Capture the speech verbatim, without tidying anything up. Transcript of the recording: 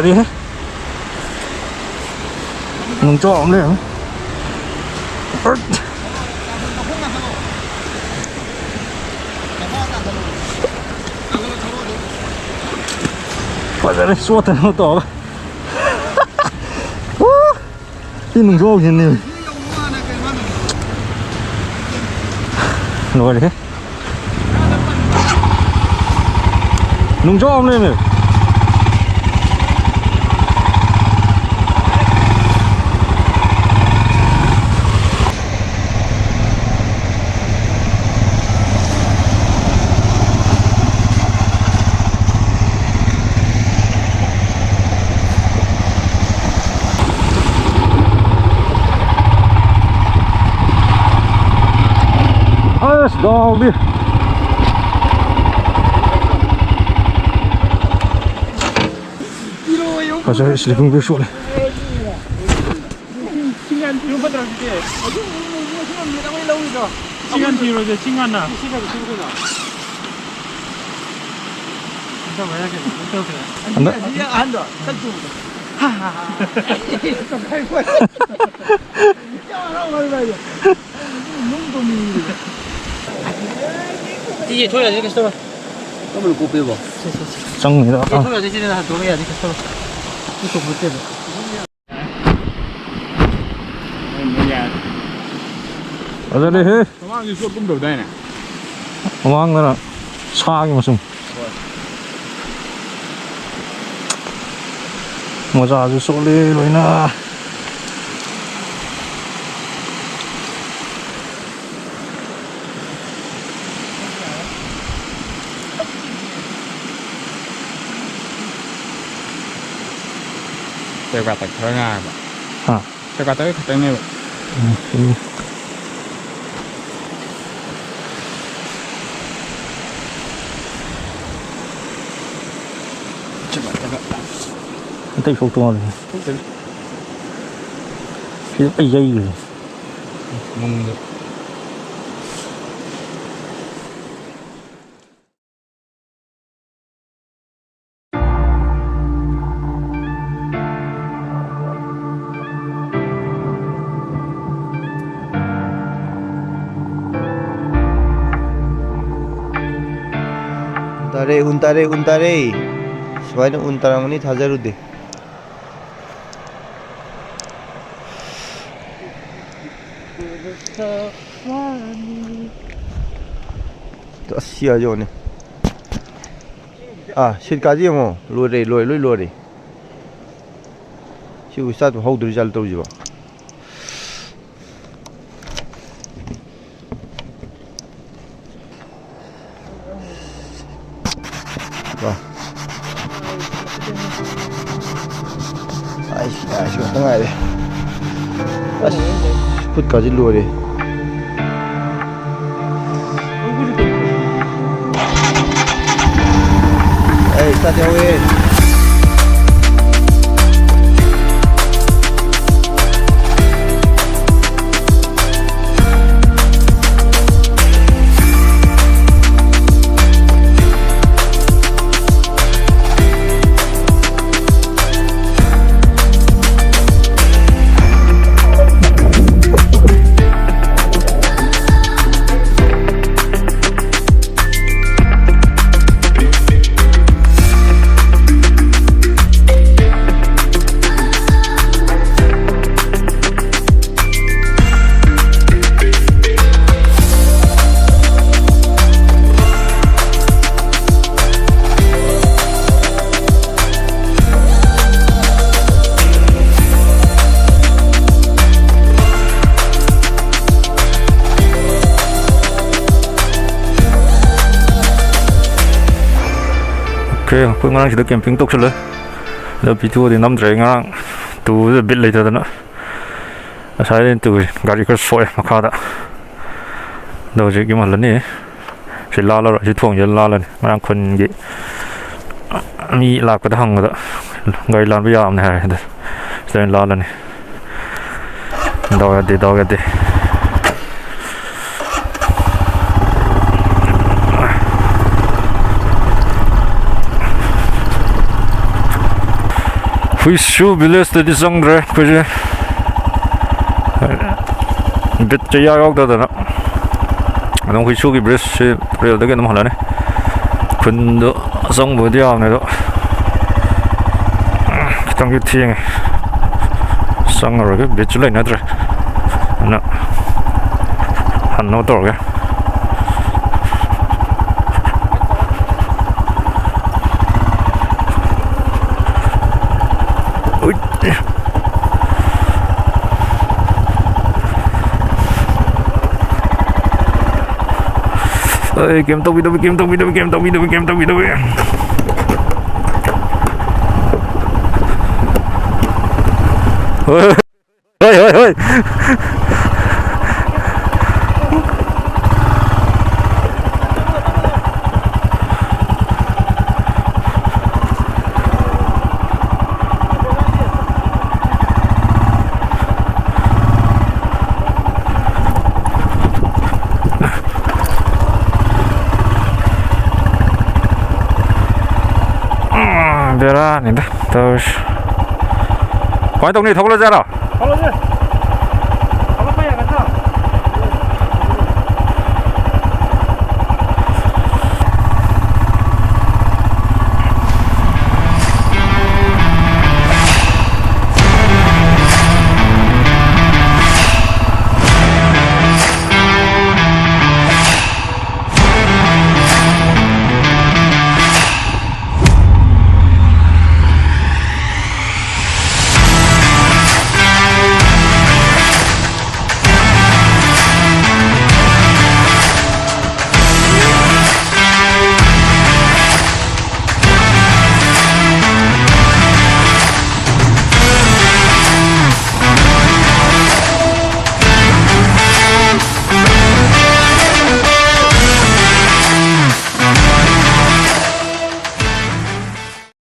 ꯑꯦ, ꯅꯨꯡꯖꯥꯎ ꯑꯃ ꯂꯩꯔꯝꯃꯦ꯫ ꯑꯠ! ꯐꯖꯔꯦ, ꯆꯣꯠꯇꯅꯕ ꯇꯧꯔꯒ꯫ ꯁꯤ ꯅꯨꯡꯖꯥꯎ ꯍꯦꯟꯅꯦ꯫ ꯂꯣꯏꯔꯦꯍꯦ꯫ ꯅꯨꯡꯖꯥꯎ ꯑꯃ ꯂꯩꯔꯝꯃꯦ꯫ ꯑꯁ, ꯗꯥꯎꯗꯤ꯫ ꯐꯖꯔꯦ, sleeping bag ꯁꯣꯠꯂꯦ꯫ ꯆꯤꯡ ꯍꯥꯟ ꯊꯤꯔꯨ ꯐꯠꯇ꯭ꯔꯣ ꯑꯗꯨꯗꯤ? ꯆꯤꯡ ꯍꯥꯟ ꯊꯤꯔꯨꯔꯁꯦ, ꯆꯤꯡ ꯍꯥꯟꯅ꯫ ꯍꯟꯗꯛ ꯑꯍꯟꯗꯣ ꯆꯠ ꯆꯨꯕꯗꯣ꯫ ꯍꯥ, ꯍꯥ, ꯍꯥ꯫ ꯇꯤꯌꯦ, ꯊꯣꯛ ꯌꯥꯗꯦ, ꯀꯩꯁꯨ ꯇꯧꯔꯣꯏ꯫ ꯀꯔꯝꯕꯅ ꯀꯣꯛꯄꯤꯕꯣ? ꯆꯪꯉꯤꯔꯣ? ꯇꯤꯌꯦ, ꯊꯣꯛ ꯌꯥꯗꯦ, ꯁꯤꯗꯤ ꯅꯍꯥꯟ ꯊꯣꯛꯂꯛ ꯌꯥꯗꯦ, ꯀꯩꯁꯨ ꯇꯧꯔꯣꯏ꯫ ꯁꯤ ꯀꯣꯛꯄ ꯅꯠꯇꯦꯕ꯫ ꯐꯖꯔꯦꯍꯦ꯫ ꯃꯃꯥꯡꯁꯨ ꯆꯣꯠꯀꯨꯝ ꯇꯧꯗꯥꯏꯅꯦ? ꯃꯃꯥꯡꯗꯅ ꯁꯥꯒꯤ ꯃꯆꯨꯝ꯫ ꯍꯣꯏ꯫ ꯃꯣꯖꯥꯁꯨ ꯆꯣꯠꯂꯦ ꯂꯣꯏꯅ꯫ ꯇꯦꯛ ꯄꯥꯇꯛ ꯈꯔ ꯉꯥꯏꯔꯕ꯫ ꯍꯥ꯫ ꯇꯦꯛ ꯄꯥꯇꯛ ꯈꯛꯇꯪꯅꯦꯕ꯫ ꯎꯝ, ꯎꯝ꯫ ꯇꯦꯛ ꯄꯥꯇꯛ꯫ ꯑꯇꯩ ꯁꯣꯛꯇꯧ ꯃꯥꯜꯂꯦ꯫ ꯁꯣꯛꯇꯦꯗ꯫ ꯁꯤꯗ ꯑꯩ ꯌꯩꯈ꯭ꯔꯦ꯫ ꯅꯨꯡꯗ꯫ ꯑꯔꯦ, ꯎꯟ ꯇꯥꯔꯦ, ꯎꯟ ꯇꯥꯔꯦ꯫ ꯁꯨꯃꯥꯏꯅ ꯎꯟ ꯇꯥꯔꯝꯒꯅꯤ ꯊꯥꯖꯔꯨꯗꯦ꯫ ꯑꯁ, ꯁꯤ ꯍꯥꯏꯖꯧꯅꯦ꯫ ꯑꯥ, ꯁꯤꯠ ꯀꯥꯁꯤ ꯌꯦꯡꯉꯣ꯫ ꯂꯣꯏꯔꯦ, ꯂꯣꯏꯔꯦ, ꯂꯣꯏ ꯂꯣꯏꯔꯦ꯫ ꯁꯤ ꯎꯆꯥꯗꯣ ꯍꯧꯗꯣꯔꯤ ꯖꯥꯠꯂ ꯇꯧꯔꯤꯁꯤꯕꯣ? ꯋꯥ꯫ ꯑꯩꯁ, ꯑꯩꯁ, ꯉꯥꯛꯇ ꯉꯥꯏꯔꯦ꯫ ꯑꯁ, ꯈꯨꯠꯀꯥꯁꯤ ꯂꯣꯏꯔꯦ꯫ ꯑꯩ ꯏꯁꯇꯥꯔꯠ ꯌꯥꯎꯋꯦ꯫ ꯑꯣꯀꯦ, ꯑꯩꯈꯣꯏ ꯉꯔꯥꯡꯁꯤꯗ ꯀꯦꯝꯄꯤꯡ ꯇꯧꯁꯜꯂꯦ꯫ ꯑꯗꯣ ꯚꯤꯗꯤꯑꯣꯗꯤ ꯅꯝꯗ꯭ꯔꯦ, ꯉꯔꯥꯡ ꯇꯨꯕꯗ ꯕꯤꯠ ꯂꯩꯇꯗꯅ꯫ ꯉꯁꯥꯏꯗꯩ ꯇꯨꯔꯤ, ꯒꯥꯔꯤ ꯈꯔ ꯁꯣꯛꯑꯦ ꯃꯈꯥꯗ꯫ ꯑꯗꯣ ꯍꯧꯖꯤꯛ ꯌꯨꯝ ꯍꯜꯂꯅꯤ꯫ ꯁꯤ ꯂꯥꯜꯂꯔꯣꯏ, ꯁꯤ ꯊꯣꯡꯁꯤꯗ ꯂꯥꯜꯂꯅꯤ꯫ ꯉꯔꯥꯡ ꯈꯨꯟꯒꯤ ꯃꯤ ꯂꯥꯛꯄꯗ ꯍꯪꯕꯗ ꯒꯥꯔꯤ ꯂꯥꯟꯕ ꯌꯥꯕꯅꯤ ꯍꯥꯏ꯫ ꯑꯗꯨ ꯁꯤꯗ ꯑꯣꯏꯅ ꯂꯥꯜꯂꯅꯤ꯫ ꯗꯥꯎ ꯌꯥꯗꯦ, ꯗꯥꯎ ꯌꯥꯗꯦ꯫ ꯍꯨꯏꯁꯨ ꯚꯤꯂꯦꯖꯇꯗꯤ ꯆꯪꯗ꯭ꯔꯦ ꯑꯩꯈꯣꯏꯁꯦ꯫ ꯕꯤꯠꯁꯦ ꯏꯌꯥꯎ ꯌꯥꯎꯗꯗꯅ꯫ ꯑꯗꯨꯝ ꯍꯨꯏꯁꯨꯒꯤ ꯕ꯭ꯔꯤꯖꯁꯤ ꯇꯨꯔꯦꯜꯗꯒꯤ ꯑꯗꯨꯝ ꯍꯜꯂꯅꯤ꯫ ꯈꯨꯟꯗꯣ ꯑꯆꯪꯕꯕꯨꯗꯤ ꯌꯥꯕꯅꯦ ꯑꯗꯣ, ꯈꯤꯇꯪꯗꯤ ꯊꯦꯡꯉꯦ꯫ ꯆꯪꯉꯔꯣꯏꯒꯦ, ꯕꯤꯠꯁꯨ ꯂꯩꯅꯗ꯭ꯔꯦ꯫ ꯑꯗꯨꯅ ꯍꯟꯅꯕ ꯇꯧꯔꯒꯦ꯫ ꯎꯏ꯫ ꯑꯩ ꯀꯩꯝ ꯇꯧꯕꯤꯗꯕ, ꯀꯩꯝ ꯇꯧꯕꯤꯗꯕ, ꯀꯩꯝ ꯇꯧꯕꯤꯗꯕ, ꯀꯩꯝ ꯇꯧꯕꯤꯗꯕ꯫ ꯍꯣꯏ, ꯍꯣꯏ, ꯍꯣꯏ, ꯍꯣꯏ꯫ ꯎꯝ, ꯕꯦꯔꯥꯅꯤꯗ ꯇꯧꯔꯤꯁꯦ꯫ ꯀꯃꯥꯏꯅ ꯇꯧꯅꯤ? ꯊꯧꯒꯠꯂꯁꯦ ꯍꯥꯏꯔꯣ? ꯊꯧꯒꯠꯂꯁꯦ꯫